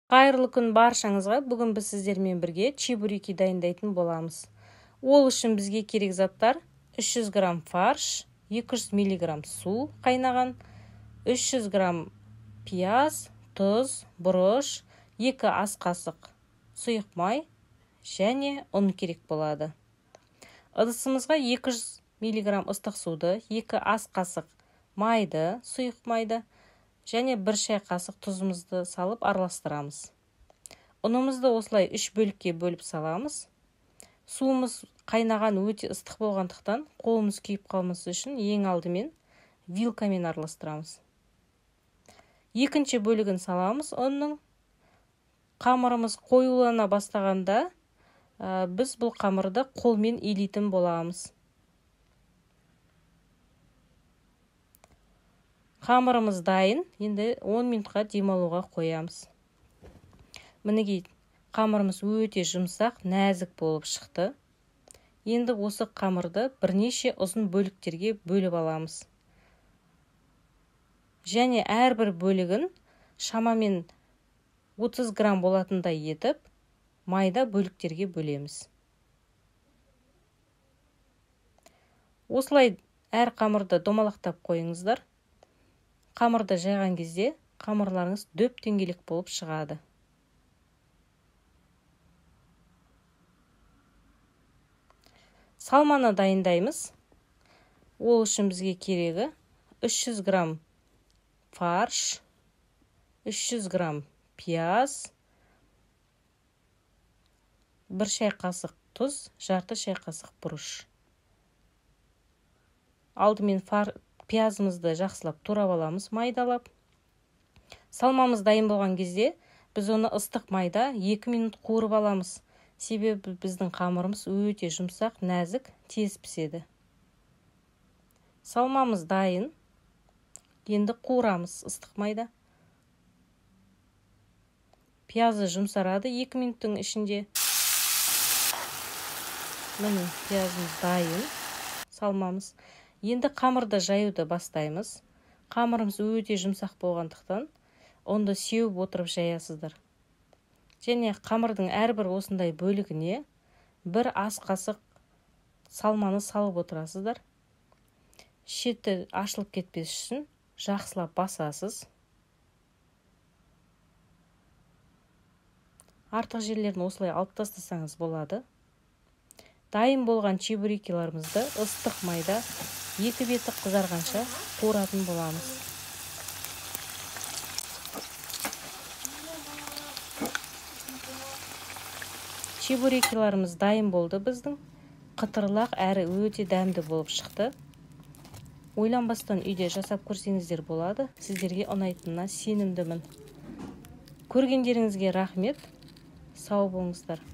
Қайырлы күн баршаңызға. Бүгін біз сіздермен бірге чебуреки дайындайтын боламыз. Ол үшін бізге керек заттар: 300 грамм фарш, 200 миллиграмм су қайнаған, 300 грамм пияз, тұз, бұрыш, 2 ас қасық сұйық май және ұн керек болады. Ыдысымызға 200 миллиграмм ыстық суды, 2 ас қасық майды, сұйық майды және 1 шай қасық тұзымызды салып араластырамыз. Ұнымызды осылай 3 бөлікке бөліп саламыз. Суымыз қайнаған өте ыстық болғандықтан қолымыз күйіп қалмас үшін ең алдымен вилкамен араластырамыз. Екінші бөлігін саламыз ұнның. Қамырымыз қоюлана бастағанда біз бұл қамырды қолмен илейтін боламыз. Қамырымыз дайын, енді 10 минутқа демалуға қоямыз. Мінекей, қамырымыз өте жұмсақ, нәзік болып шықты. Енді осы қамырды бірнеше ұзын бөліктерге бөліп аламыз. Және әрбір бөлігін шамамен 30 грамм болатындай етіп, майда бөліктерге бөлеміз. Осылай әр қамырды домалақтап қойыңыздар. Қамырды жайған кезде қамырларыңыз дөп-дөңгелек болып шығады. Салманы дайындаймыз. Ол үшін бізге керегі 300 грамм фарш, 300 грамм пияз, 1 шай қасық тұз, жарты шай қасық бұрыш. Алдымен пиязымызды жақсылап турап аламыз, майдалап. Салмамыз дайын болған кезде біз оны ыстық майда 2 минут қуырып аламыз. Себебі біздің қамырымыз өте жұмсақ, нәзік, тез піседі. Салмамыз дайын. Енді қуырамыз ыстық майда. Пиязы жұмсарады 2 минуттың ішінде. Міне, пиязымыз дайын, салмамыз. Енді қамырды жаюды бастаймыз. Қамырымыз өте жұмсақ болғандықтан, ұнды сеуіп отырып жаясыздар. Және қамырдың әрбір осындай бөлігіне 1 ас қасық салманы салып отырасыздар. Шеті ашылып кетпес үшін жақсылап басасыз. Артық жерлерін осылай алып тастасаңыз болады. Дайын болған чебурекиларымызды ыстық майда екі беті қызарғанша қуыратын боламыз. Чебурекиларымыз дайын болды біздің. Қытырлақ әрі өте дәмді болып шықты. Ойланбастан үйде жасап көрсеңіздер болады. Сіздерге ұнайтынына сенімдімін. Көргендеріңізге рахмет. Сау болыңыздар.